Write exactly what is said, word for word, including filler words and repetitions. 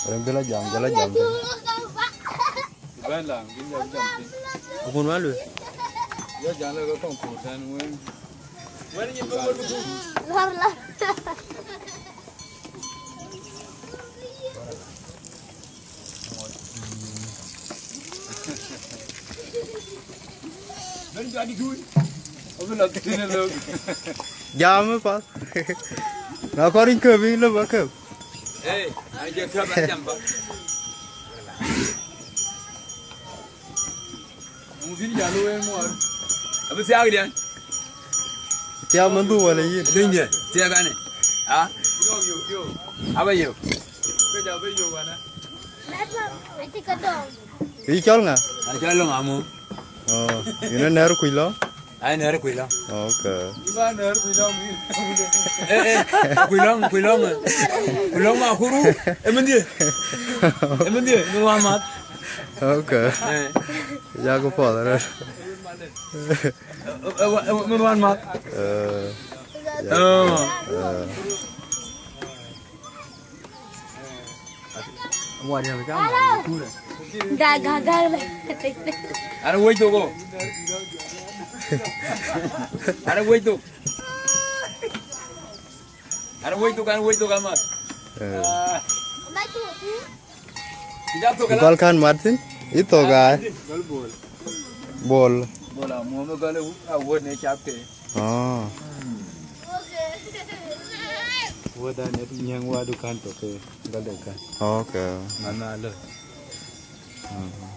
Rin bï la jam, jɔl la jam tënë. Bɛ̈n la, gïn jam, jam tënë. Akun wä lueel. Ya jam la ke kɔŋ kuur tɛ̈n wën. Wën nyin bï wä duku. Lɔr, lɔr. Jam ë path. Na kɔn ric këp, yïn lëu ba këp. Ee, an jɛ këp, an jam ba. Mungkin jalo en muɔr. Abi thiak diɛn. Thiak mɛn dhuk wala yïn? Duny diɛn, thiak ani. Ha? Yok, yok, yok. Aba yok. Ke ja be yok wana. Yï cɔl ŋa? An cɔl Lɔŋ Amu. Oh, yïn ë nɛ̈r Kuc Lɔŋ? Ai, nɛ̈r Kuc Lɔŋ. Okay. Iba nɛ̈r Kuc Lɔŋ. Eh, eh, Kuc Lɔŋ, Kuc Lɔŋ, eh. Kuc Lɔŋ ma kuru, eh, mendhie. Eh, mendhie, ni wan mat. Okay. Eh. Ya ku puɔth rɛ̈t. Eh, eh, eh, min wan mat. Eh. Oh. Eh. Daga, daga. Ana wec thok. Ana wec thok. Ana wec thok, ana wec thok amat. Eh. Ah. Ku gɔl kän mat thïn? Ë thok aa? Bol. Bol amuɔ̈m ë gɔl ë awuɔ̈t në cap ke. Oh. Wuɔ̈t dan ë nyiëŋ wadu kän thok ke gɔl de kän. Okay. Mana lë. Mhm.